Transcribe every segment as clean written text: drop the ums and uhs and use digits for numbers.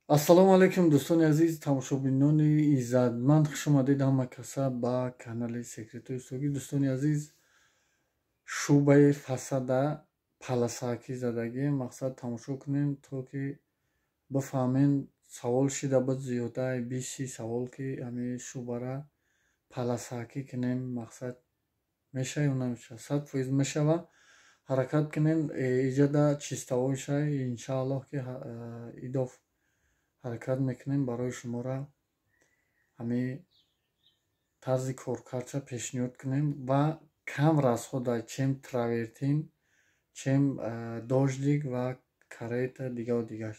Ассалому алайкум дӯстони азиз, тамошобинони иззатманд, хуш омадед ҳама каса ба канали Секретҳои Устогӣ. Дӯстони азиз, шӯъбаи фасада паласакӣ задагӣ мақсад тамошо кунем, то ки бифаҳмем. Савол шида буд зиёдаи 20 савол, ки ҳамин шӯъбара паласакӣ кунем, мақсад меша ё намеша? 100% мешава. Ҳаракат кунем, иҷода чистовой шай, иншааллоҳ ки идоф ҳаракат мекунем барои шуморо ҳамин тарзи коркардша пешниҳод кунем ва кам расхода, чем травертин, чем дождик ва карета дигаву дигаш.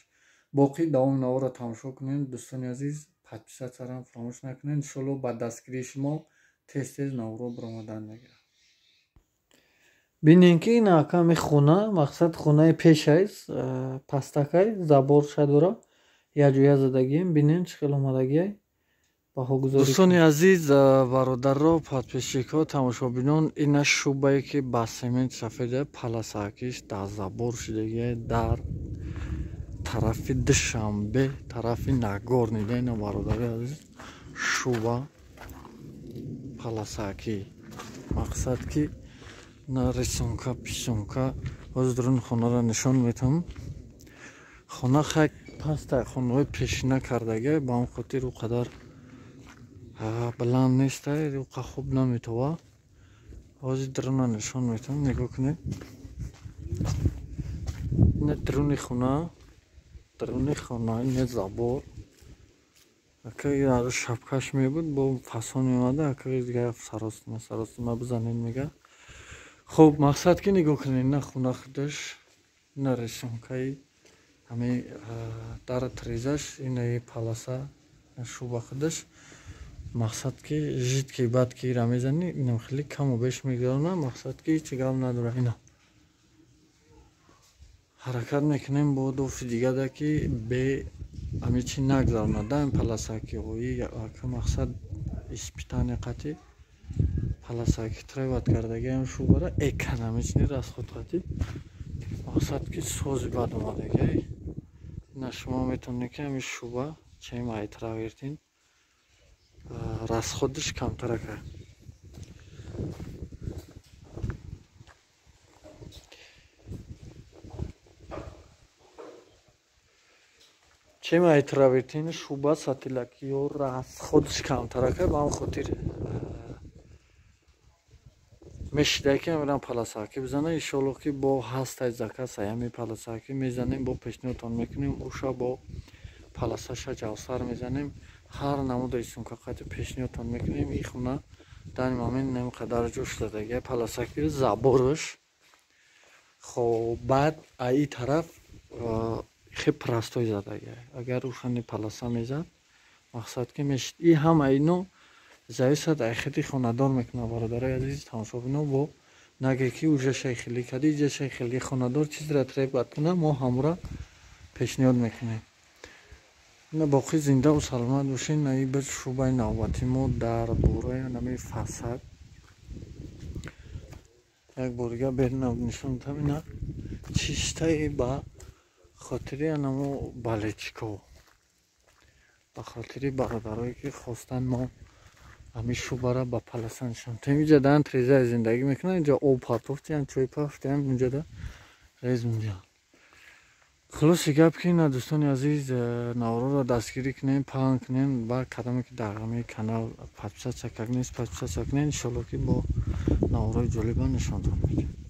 Боқӣ давоми наворро тамошо кунем. Дӯстони азиз, подписатсияро фаромӯш накунед. Иншоалло ба дастгирии шумо тез-тез наворҳо баромадан мегирад. Бинем ки ин аками хона, мақсад хонаи пешайст, пастакай, заборша дора, як ҷоя задагием. Бинем чӣ хел омадагиай, баҳогузорӣ. Дӯстони азиз, бародаро, подписчикҳо, тамошобинон, ина шӯъбае ки ба семент сафеда паласакиш дар забор шидагиай дар тарафи Душанбе, тарафи Нагорный. Ина бародари азиз, шӯъба паласакӣ, мақсад ки на рисунка писунка. Ҳозир дуруни хонаро нишон метавам. Хона хай паста, хонаҳои пешина кардагиай, ба он хотир ӯ қадар баланд нестай, ӯ қа хуб наметова. Ҳозир дуруна нишон метавам, нигоҳ кунед. Ина дуруни хона, дуруни хона, ина забор. Ака шапкаш мебуд, бо фасон меомада, ака дига саросима, саросима бизанед мега. Хуб, мақсад ки нигоҳ кунед, ина хона худаш, ина рисункаи ҳамин дара трезаш, инаи паласа, шӯъба худаш. Мақсад ки жидки бад ки ира мезанӣ, инам хеле каму беш мегузарона, мақсад ки ҳеҷ гап надора. Ина ҳаракат мекунем бо дофи дигада ки бе ҳамин чи нагзаронад да ин паласакиҳои ака, мақсад испитания қатӣ паласаки требовать кардагиам шӯъбара экономичный расход қатӣ, мақсад ки сози бад омадагиай. Ина шумо метавонед ки ҳамин шӯъба чем ай травертин расходиш камтарака. Чем ай травертин шӯъба сатилакиё расходиш камтарака, ба ҳамн хотир мешида ки амирам паласакӣ бизана. Иншоалло ки бо ҳастай заказ ҳами паласакӣ мезанем, бо пешниҳодтон мекунем. Уша бо паласаша ҷавсар мезанем, ҳар намуда рисунка қати пешниҳодтон мекунем. Ин хона дар момент нем қадар ҷӯш задагия паласаки забораш. Хоб, баъд аи тараф хе простой задагия. Агар ушани паласа мезад, мақсад ки мешид. И ҳама ино зависад ай хети хонадор мекунад. Бародарои азиз, тамошобино, бо наге ки уже шай хелӣ кади, иҷа шай хелӣ хонадор чизра требовать кунад, мо ҳамура пешниҳод мекунем. Ина боқӣ зиндаву саломат бошед. Наи бир шӯъбаи навбати мо дар бораи ҳамин фасад. Як бор дига берунам нишон додам. Ина чистаи ба хотири анамо балечико, ба хотири бародарое ки хостанд мо ҳамин шӯъбара ба паласа нишон додем. Инҷа дан трезаи зиндагӣ мекунанд, инҷа об партофтиянд, чой пафтиянд, инҷода рез мундиянд. Хулоси гап ки ина дӯстони азиз, наворҳоро дастгирӣ кунем, паҳн кунем ва кадоме ки дар ҳамин канал подписатсия кард нест, подписатсия кунем. Иншоалло ки бо наворҳои ҷолиба нишонтон медиҳем.